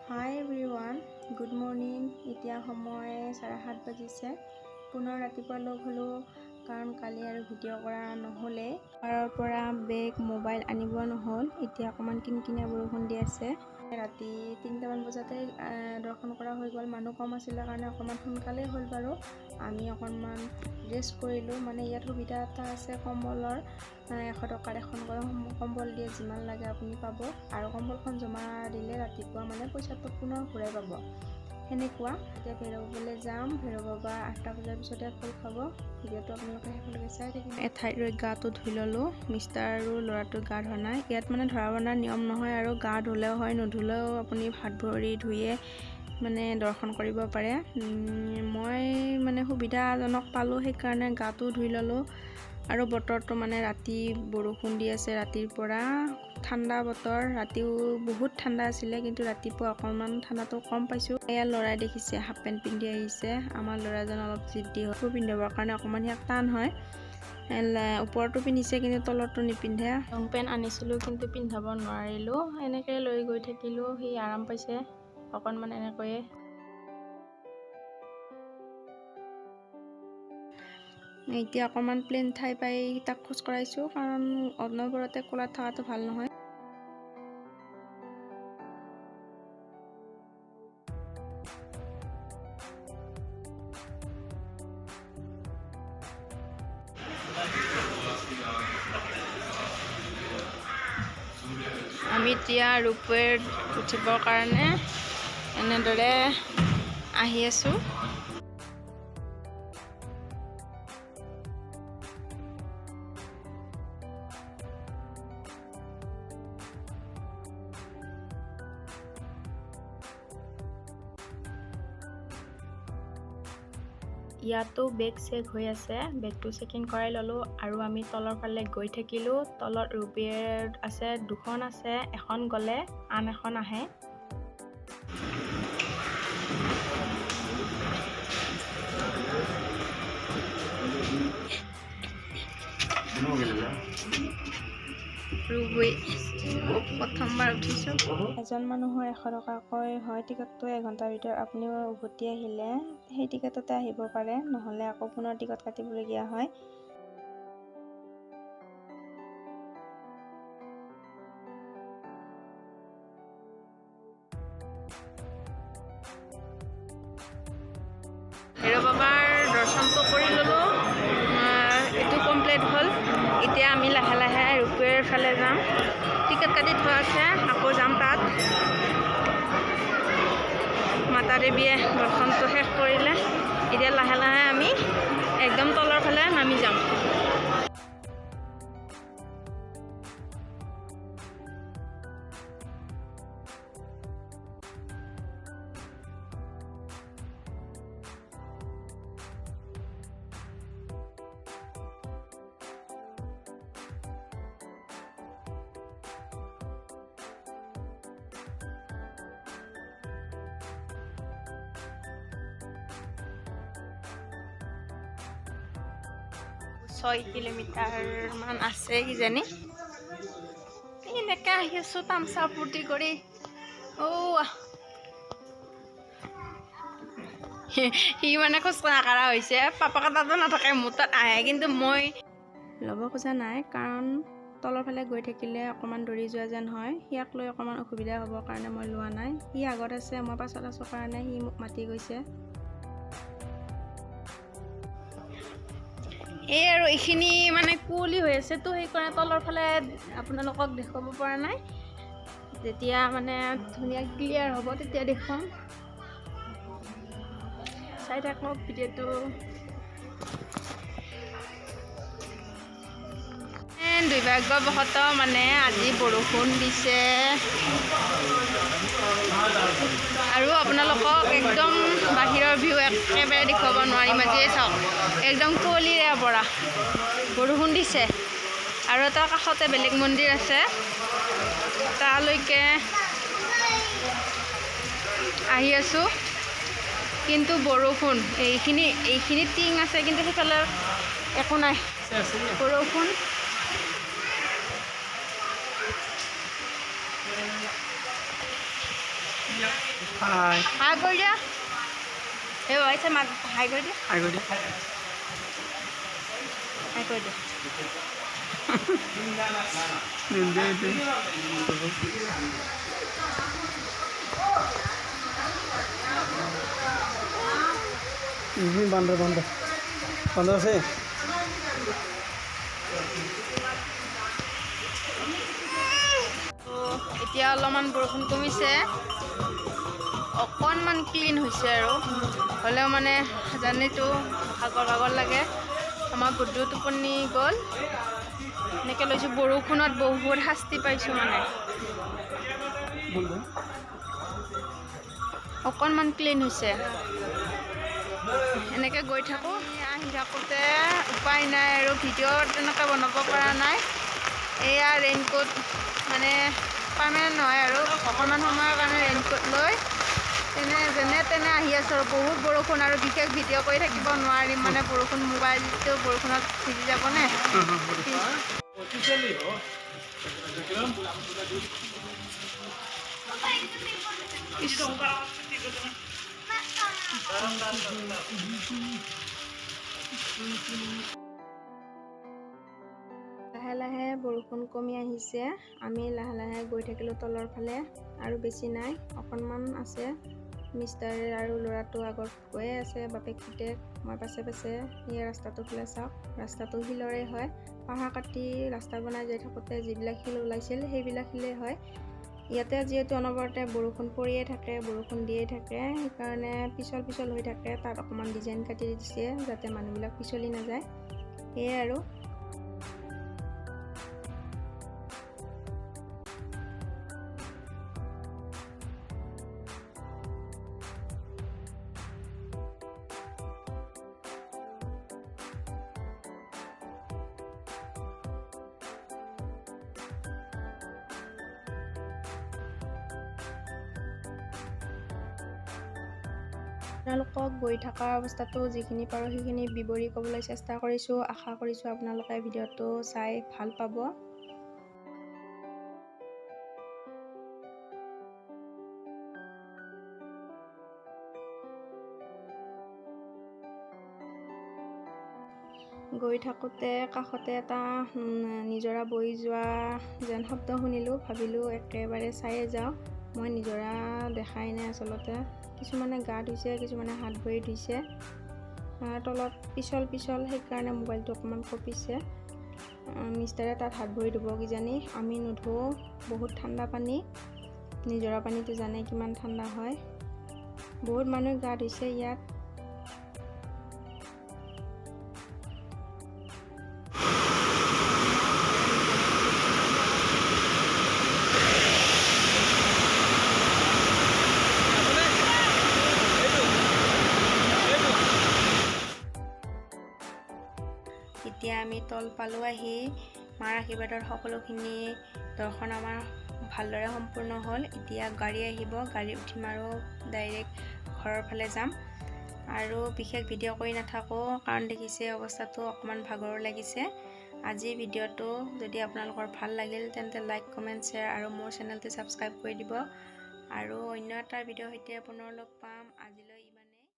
হাই everyone, good morning. এতিয়া সময় 7:30 বাজিছে। পুনৰ ৰাতিপুৱা লগ হ'লোঁ, কাৰণ কালি আৰু ভিডিঅ' কৰা নহ'লে। ঘৰৰ পৰা বেগ, মোবাইল আনিব নহ'ল। এতিয়া অকণমান কিনকিনীয়া বৰষুণ দি আছে। ৰাতি 3টামান বজাতে দৰ্শন কৰা হৈ গ'ল। মানুহ কম আছিলে কাৰণে অকণমান সোনকালেই হ'ল বাৰু। আমি অকণমান ৰেষ্ট কৰিলোঁ। মানে ইয়াত সুবিধা এটা আছে কম্বলৰ, 100 টকাত এখনকৈ কম্বল দিয়ে, যিমান লাগে আপুনি পাব। আৰু কম্বলখন জমা দিলে ৰাতিপুৱা মানে পইচাটো পুনৰ ঘূৰাই পাব, সেনেকুৱা। এতিয়া ভৈৰৱ যাম। ভৈৰৱ বাবা 8টা বজাৰ পিছতে খোল খাব। ভিডিঅ'টো আপোনালোকে শেষলৈকে চাই থাকিব। এঠাইত ৰৈ গাটো ধুই ল'লোঁ। মিষ্টাৰ আৰু ল'ৰাটোৰ গা ধোৱা নাই। ইয়াত মানে ধৰা বন্ধাৰ নিয়ম নহয় আৰু গা ধুলেও হয়, নুধুলেও আপুনি হাত ভৰি ধুয়ে মানে দৰ্শন কৰিব পাৰে। মই মানে সুবিধাজনক পালোঁ, সেইকাৰণে গাটো ধুই ল'লোঁ। আৰু বতৰটো মানে ৰাতি বৰষুণ দি আছে, ৰাতিৰ পৰা ঠাণ্ডা বতৰ। ৰাতিও বহুত ঠাণ্ডা আছিলে, কিন্তু ৰাতিপুৱা অকণমান ঠাণ্ডাটো কম পাইছোঁ। এয়া ল'ৰাই দেখিছে হাফ পেণ্ট পিন্ধি আহিছে। আমাৰ ল'ৰাজন অলপ জিদ্দি হয়, পিন্ধিবৰ কাৰণে অকণমান সিয়াক টান হয়। ওপৰতো পিন্ধিছে কিন্তু তলতো নিপিন্ধে। লং পেণ্ট আনিছিলোঁ কিন্তু পিন্ধাব নোৱাৰিলোঁ, এনেকৈ লৈ গৈ থাকিলোঁ। সি আৰাম পাইছে অকণমান এনেকৈয়ে। এতিয়া অকণমান প্লেইন ঠাই পাই তাক খোজ কঢ়াইছোঁ, কাৰণ অনবৰতে কোলাত থকাটো ভাল নহয়। আমি এতিয়া ৰোপৱেত উঠিবৰ কাৰণে এনেদৰে আহি আছোঁ। ইয়াতো বেগ চেক হৈ আছে, বেগটো চেকিং কৰাই ল'লোঁ আৰু আমি তলৰ ফালে গৈ থাকিলোঁ। তলত ৰোপৱে আছে, দুখন আছে, এখন গ'লে আন এখন আহে। ৰোপৱে প্ৰথমবাৰ উঠিছোঁ। এজন মানুহৰ 100 টকাকৈ হয় টিকটটো। এঘণ্টাৰ ভিতৰত আপুনি উভতি আহিলে সেই টিকটতে আহিব পাৰে, নহ'লে আকৌ পুনৰ টিকট কাটিবলগীয়া হয়। ভৈৰৱ বাবাৰ দৰ্শনটো কৰি ল'লোঁ, এইটো কমপ্লিট হ'ল। এতিয়া আমি লাহে লাহে ৰোপৱেৰ ফালে যাম। টিকট কাটি থোৱা আছে, আকৌ যাম তাত। মাতা দেৱীয়ে দৰ্শনটো শেষ কৰিলে। এতিয়া লাহে লাহে আমি একদম তলৰ ফালে নামি যাম। ছয় কিলোমিটাৰমান আছে কিজানি। এনেকৈ আহি আছোঁ তামচা ফূৰ্তি কৰি। অ' সি মানে খোজ নাকাঢ়া হৈছে, পাপাকা তাতো নাথাকে, মোৰ তাত আহে, কিন্তু মই ল'ব খোজা নাই, কাৰণ তলৰ ফালে গৈ থাকিলে অকণমান দৌৰি যোৱা যেন হয়। সিয়াক লৈ অকণমান অসুবিধা হ'বৰ কাৰণে মই লোৱা নাই। সি আগত আছে, মই পাছত আছোঁ কাৰণে সি মোক মাতি গৈছে। এই আৰু এইখিনি মানে কুঁৱলী হৈ আছেতো, সেইকাৰণে তলৰ ফালে আপোনালোকক দেখুৱাব পৰা নাই। যেতিয়া মানে ধুনীয়া ক্লিয়াৰ হ'ব তেতিয়া দেখুৱাম। চাই থাকক ভিডিঅ'টো। দুৰ্ভাগ্যবশতঃ মানে আজি বৰষুণ দিছে আৰু আপোনালোকক একদম বাহিৰৰ ভিউ একেবাৰে দেখুৱাব নোৱাৰিম। আজি চাওক একদম কুঁৱলীৰে পৰা বৰষুণ দিছে। আৰু এটা কাষতে বেলেগ মন্দিৰ আছে, তালৈকে আহি আছোঁ। কিন্তু বৰষুণ, এইখিনি টিং আছে কিন্তু সেইফালে একো নাই, বৰষুণ। হাই। হাই কৰি দিয়া। এই আহিছে মাত, হাই কৰি দিয়া। হাই কৰি দিয়া। হাই কৰি দিয়া। দে দে। বান্দৰ, বান্দৰ, বান্দৰ আছে। এতিয়া অলপমান বৰষুণ কমিছে, অকণমান ক্লিন হৈছে আৰু হ'লেও মানে জানেতো ভাগৰ ভাগৰ লাগে। আমাৰ গুড্ডু টোপনি গ'ল। এনেকৈ লৈছোঁ, বৰষুণত বহুত শাস্তি পাইছোঁ, মানে অকণমান ক্লিন হৈছে। এনেকৈ গৈ থাকোঁ, আহি থাকোঁতে উপায় নাই আৰু ভিডিঅ' তেনেকৈ বনাব পৰা নাই। এয়া ৰেইনকোট, মানে পাৰ্মানেণ্ট নহয় আৰু অকণমান সময়ৰ কাৰণে ৰেইনকোট লৈ তেনে যেনে তেনে আহি আছোঁ আৰু বহুত বৰষুণ আৰু বিশেষ ভিডিঅ' কৰি থাকিব নোৱাৰিম, মানে বৰষুণ, মোবাইলটো বৰষুণত ভিজি যাবনে। লাহে লাহে বৰষুণ কমি আহিছে। আমি লাহে লাহে গৈ থাকিলোঁ তলৰ ফালে, আৰু বেছি নাই, অকণমান আছে। মিষ্টাৰ আৰু ল'ৰাটো আগত গৈয়ে আছে, বাপেক পুতেক, মই পাছে পাছে। এই ৰাস্তাটো ফালে চাওক, ৰাস্তাটো শিলৰে হয়। পাহাৰ কাটি ৰাস্তা বনাই যাই থাকোঁতে যিবিলাক শিল ওলাইছিল সেইবিলাক শিলেই হয়। ইয়াতে যিহেতু অনবৰতে বৰষুণ পৰিয়ে থাকে, বৰষুণ দিয়ে থাকে, সেইকাৰণে পিছল পিছল হৈ থাকে। তাত অকণমান ডিজাইন কাটি দিছে যাতে মানুহবিলাক পিছলি নাযায়, সেয়াই আৰু। আপোনালোকক গৈ থকা অৱস্থাটো যিখিনি পাৰোঁ সেইখিনি বিৱৰি ক'বলৈ চেষ্টা কৰিছোঁ। আশা কৰিছোঁ আপোনালোকে ভিডিঅ'টো চাই ভাল পাব। গৈ থাকোঁতে কাষতে এটা নিজৰা বৈ যোৱা যেন শব্দ শুনিলোঁ, ভাবিলোঁ একেবাৰে চায়ে যাওঁ। মই নিজৰা দেখাই নাই আচলতে। কিছুমানে গা ধুইছে, কিছুমানে হাত ভৰি ধুইছে। তলত পিছল পিছল, সেইকাৰণে মোবাইলটো অকণমান কঁপিছে। মিষ্টাৰে তাত হাত ভৰি ধুব কিজানি, আমি নুধোঁ, বহুত ঠাণ্ডা পানী। নিজৰা পানীটো জানে কিমান ঠাণ্ডা হয়। বহুত মানুহ গা ধুইছে ইয়াত। এতিয়া আমি তল পালোঁ আহি। মাৰ আশীৰ্বাদৰ সকলোখিনি দৰ্শন আমাৰ ভালদৰে সম্পূৰ্ণ হ'ল। এতিয়া গাড়ী আহিব, গাড়ী উঠিম আৰু ডাইৰেক্ট ঘৰৰ ফালে যাম। আৰু বিশেষ ভিডিঅ' কৰি নাথাকোঁ, কাৰণ দেখিছে অৱস্থাটো অকণমান ভাগৰো লাগিছে। আজি ভিডিঅ'টো যদি আপোনালোকৰ ভাল লাগিল তেন্তে লাইক, কমেণ্ট, শ্বেয়াৰ আৰু মোৰ চেনেলটো ছাবস্ক্ৰাইব কৰি দিব। আৰু অন্য এটা ভিডিঅ'ৰ সৈতে পুনৰ লগ পাম। আজিলৈ